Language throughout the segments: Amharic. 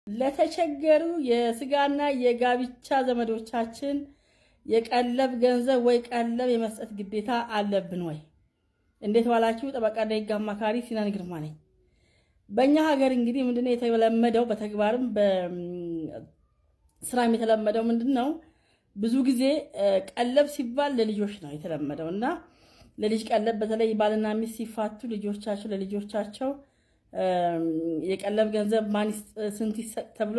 ለተቸገሩ የስጋና የጋብቻ ዘመዶቻችን የቀለብ ገንዘብ ወይ ቀለብ የመስጠት ግዴታ አለብን ወይ? እንዴት ዋላችሁ? ጠበቃና የህግ አማካሪ ሲናን ግርማ ነኝ። በእኛ ሀገር እንግዲህ ምንድነው የተለመደው፣ በተግባርም በስራም የተለመደው ምንድን ነው? ብዙ ጊዜ ቀለብ ሲባል ለልጆች ነው የተለመደው እና ለልጅ ቀለብ በተለይ ባልና ሚስት ሲፋቱ ልጆቻቸው ለልጆቻቸው የቀለብ ገንዘብ ማን ስንት ይሰጥ ተብሎ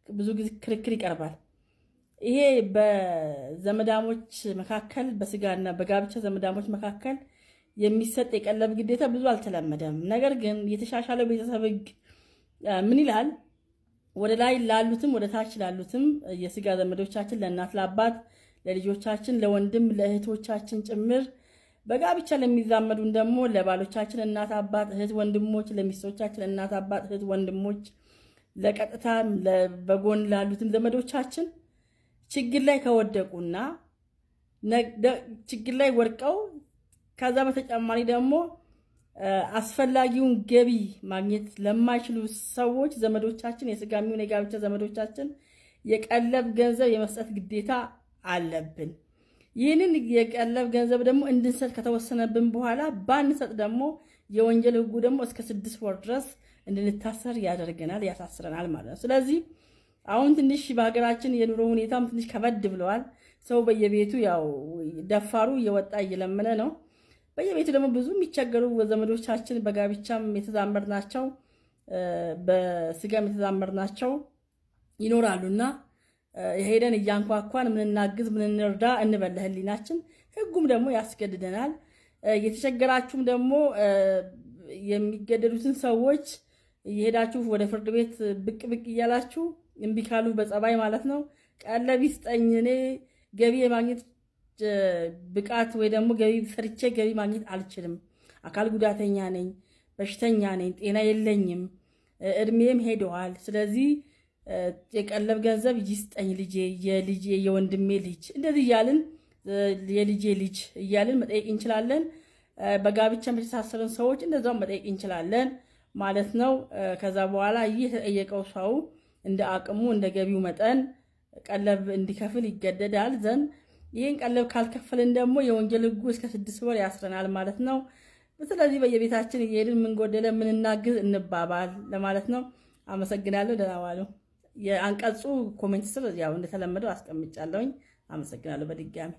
ብዙ ጊዜ ክርክር ይቀርባል። ይሄ በዘመዳሞች መካከል፣ በስጋና በጋብቻ ዘመዳሞች መካከል የሚሰጥ የቀለብ ግዴታ ብዙ አልተለመደም። ነገር ግን የተሻሻለው ቤተሰብ ሕግ ምን ይላል? ወደ ላይ ላሉትም ወደ ታች ላሉትም የስጋ ዘመዶቻችን፣ ለእናት፣ ለአባት፣ ለልጆቻችን፣ ለወንድም ለእህቶቻችን ጭምር፣ በጋብቻ ለሚዛመዱን ደግሞ ለባሎቻችን እናት፣ አባት፣ እህት፣ ወንድሞች፣ ለሚስቶቻችን እናት፣ አባት፣ እህት፣ ወንድሞች፣ ለቀጥታ በጎን ላሉትም ዘመዶቻችን ችግር ላይ ከወደቁና ችግር ላይ ወድቀው ከዛ በተጨማሪ ደግሞ አስፈላጊውን ገቢ ማግኘት ለማይችሉ ሰዎች ዘመዶቻችን፣ የስጋ የሚሆን የጋብቻ ዘመዶቻችን የቀለብ ገንዘብ የመስጠት ግዴታ አለብን። ይህንን የቀለብ ገንዘብ ደግሞ እንድንሰጥ ከተወሰነብን በኋላ ባንሰጥ ደግሞ የወንጀል ሕጉ ደግሞ እስከ 6 ወር ድረስ እንድንታሰር ያደርገናል፣ ያሳስረናል ማለት ነው። ስለዚህ አሁን ትንሽ በሀገራችን የኑሮ ሁኔታም ትንሽ ከበድ ብለዋል። ሰው በየቤቱ ያው ደፋሩ እየወጣ እየለመነ ነው። በየቤቱ ደግሞ ብዙ የሚቸገሩ ዘመዶቻችን በጋብቻም የተዛመድናቸው በስጋም የተዛመድናቸው ይኖራሉና ሄደን እያንኳኳን ምንናግዝ ምንንርዳ እንበል ለህሊናችን። ህጉም ደግሞ ያስገድደናል። የተቸገራችሁም ደግሞ የሚገደዱትን ሰዎች እየሄዳችሁ ወደ ፍርድ ቤት ብቅ ብቅ እያላችሁ እምቢ ካሉ በጸባይ ማለት ነው፣ ቀለብ ይስጠኝ፣ እኔ ገቢ የማግኘት ብቃት ወይ ደግሞ ገቢ ሰርቼ ገቢ ማግኘት አልችልም፣ አካል ጉዳተኛ ነኝ፣ በሽተኛ ነኝ፣ ጤና የለኝም፣ እድሜም ሄደዋል። ስለዚህ የቀለብ ገንዘብ ይስጠኝ ልጄ፣ የልጄ፣ የወንድሜ ልጅ እንደዚህ እያልን፣ የልጄ ልጅ እያልን መጠየቅ እንችላለን። በጋብቻ የተሳሰርን ሰዎች እንደዛው መጠየቅ እንችላለን ማለት ነው። ከዛ በኋላ ይህ የተጠየቀው ሰው እንደ አቅሙ እንደ ገቢው መጠን ቀለብ እንዲከፍል ይገደዳል ዘንድ ይህን ቀለብ ካልከፈልን ደግሞ የወንጀል ሕጉ እስከ 6 ወር ያስረናል ማለት ነው። ስለዚህ በየቤታችን እየሄድን ምን ጎደለ ምን እናግዝ እንባባል ለማለት ነው። አመሰግናለሁ። ደህና ዋሉ። የአንቀጹ comment ስር ያው እንደተለመደው አስቀምጫለሁኝ። አመሰግናለሁ በድጋሚ።